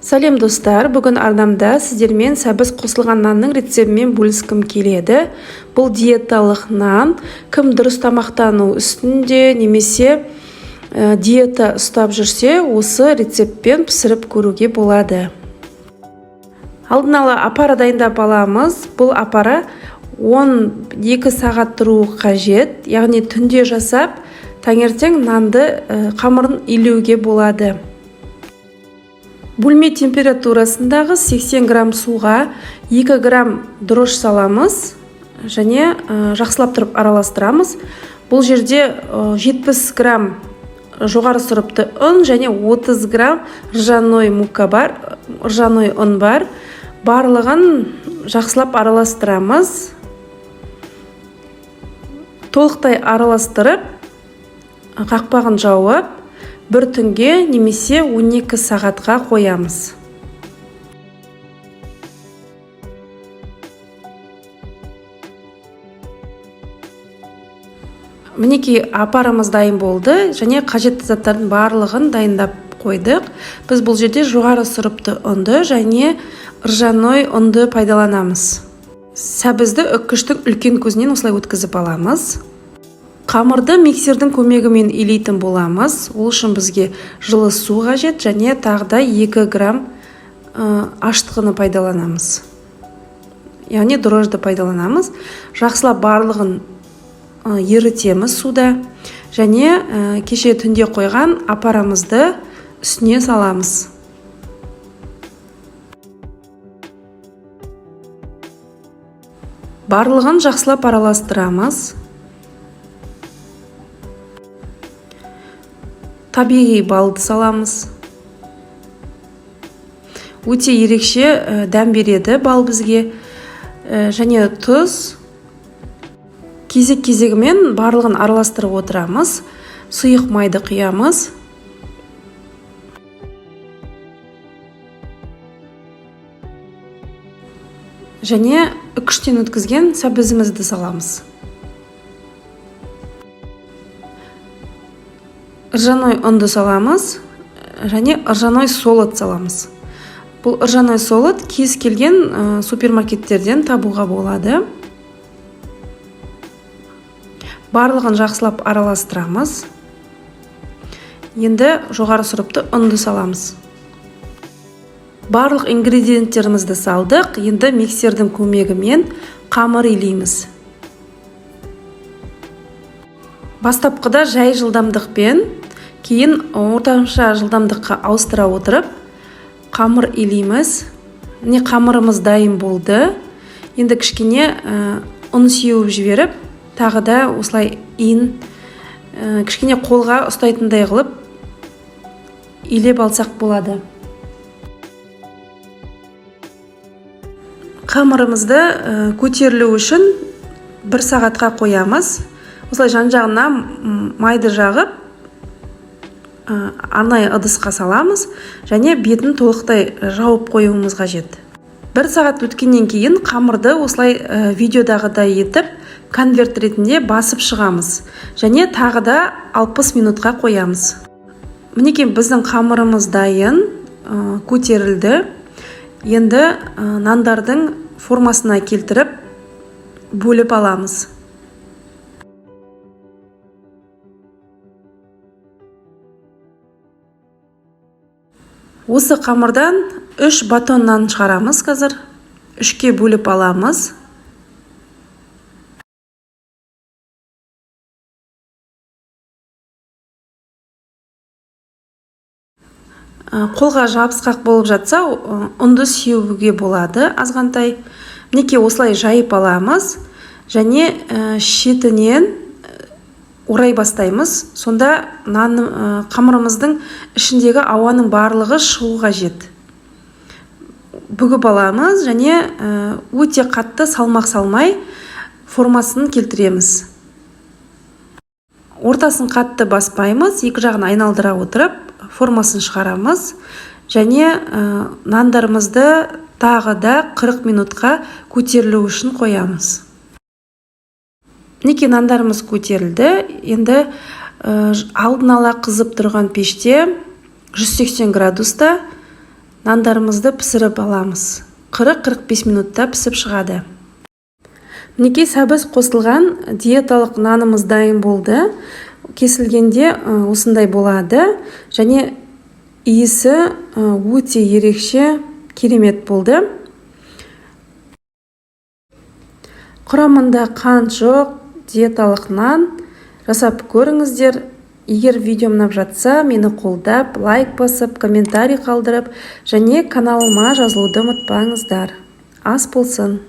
Сәлем, достар! Бүгін арнамда сіздермен сәбіз қосылған нанның рецептімен бөліскім келеді. Бұл диеталық нан. Кім дұрыс тамақтану үстінде немесе диета ұстап жүрсе, осы рецептпен пісіріп көруге болады. Алдын ала опара дайындап аламыз. Бұл опара 12 сағат тұруы қажет, яғни түнде жасап, таңертең нанды қамырын илеуге болады. Бөлме температурасындағы 80 грамм суға 2 грамм дрожж саламыз және жақсылап тұрып араластырамыз. Бұл жерде 70 грамм жоғары сұрыпты ұн және 30 грамм ржаной мука бар, ржаной ұн бар. Барлығын жақсылап араластырамыз. Толықтай араластырып, қақпағын жауып, бір түнге немесе 12 сағатқа қоямыз. Мінекей, апарымыз дайын болды және қажетті заттардың барлығын дайындап қойдық. Біз бұл жерде жоғары сұрыпты ұнды және ржаной ұнды пайдаланамыз. Сәбізді үккіштің үлкен көзінен осылай өткізіп аламыз. Қамырды миксердің көмегімен илейтін боламыз. Ол үшін бізге жылы су қажет және тағы да 2 грамм ашытқыны пайдаланамыз, яғни дрожжды пайдаланамыз. Жақсылап барлығын ерітеміз суда және кеше түнде қойған апарамызды үстіне саламыз. Барлығын жақсылап араластырамыз. Табиғи балды саламыз. Өте ерекше дәм береді бал бізге. Және тұз. Кезек-кезегімен барлығын араластырып отырамыз. Сұйық майды құямыз. Және үкіштен өткізген сәбізімізді саламыз. Ржаной ұнды саламыз және ржаной солод саламыз. Бұл ржаной солод кез келген супермаркеттерден табуға болады. Барлығын жақсылап араластырамыз. Енді жоғары сұрыпты ұнды саламыз. Барлық ингредиенттерімізді салдық. Енді миксердің көмегімен қамыр илейміз. Бастапқыда жай жылдамдықпен, кейін орташа жылдамдыққа ауыстыра отырып қамыр илейміз. Міне, қамырымыз дайын болды. Енді кішкене ұн сеуіп жіберіп, тағы да осылай иін кішкене қолға ұстайтындай қылып илеп алсақ болады. Қамырымызды көтерілу үшін бір сағатқа қоямыз. Осылай жан-жағына майды жағып, арнайы ыдысқа саламыз және бетін толықтай жауып қоюымыз қажет. Бір сағат өткеннен кейін қамырды осылай видеодағыдай етіп конверт ретінде басып шығамыз және тағы да 60 минутқа қоямыз. Мінекей, біздің қамырымыз дайын, көтерілді. Енді нандардың формасына келтіріп бөліп аламыз. Осы қамырдан 3 батон нан шығарамыз қазір. 3-ке бөліп аламыз. Қолға жабысқақ болып жатса, ұнды сеуге болады азғантай. Мінекей, осылай жайып аламыз және шетінен орай бастаймыз. Сонда нан, қамырымыздың ішіндегі ауаның барлығы шығу қажет. Бүгіп аламыз және өте қатты салмақ салмай формасын келтіреміз. Ортасын қатты баспаймыз, екі жағын айналдыра отырып формасын шығарамыз және нандарымызды тағы да 40 минутқа көтерілу үшін қоямыз. Мінекей, нандарымыз көтерілді. Енді алдын ала қызып тұрған пеште 180 градуста Нандарымызды пісіріп аламыз. 40-45 минутта пісіп шығады. Мінекей, сәбіз қосылған диеталық нанымыз дайын болды. Кесілгенде осындай болады және иісі өте ерекше, керемет болды. Құрамында қант жоқ диеталық нан. Жасап көріңіздер. Егер видеом ұнап жатса, мені қолдап, лайк басып, комментарий қалдырып және каналыма жазылуды ұмытпаңыздар. Ас болсын!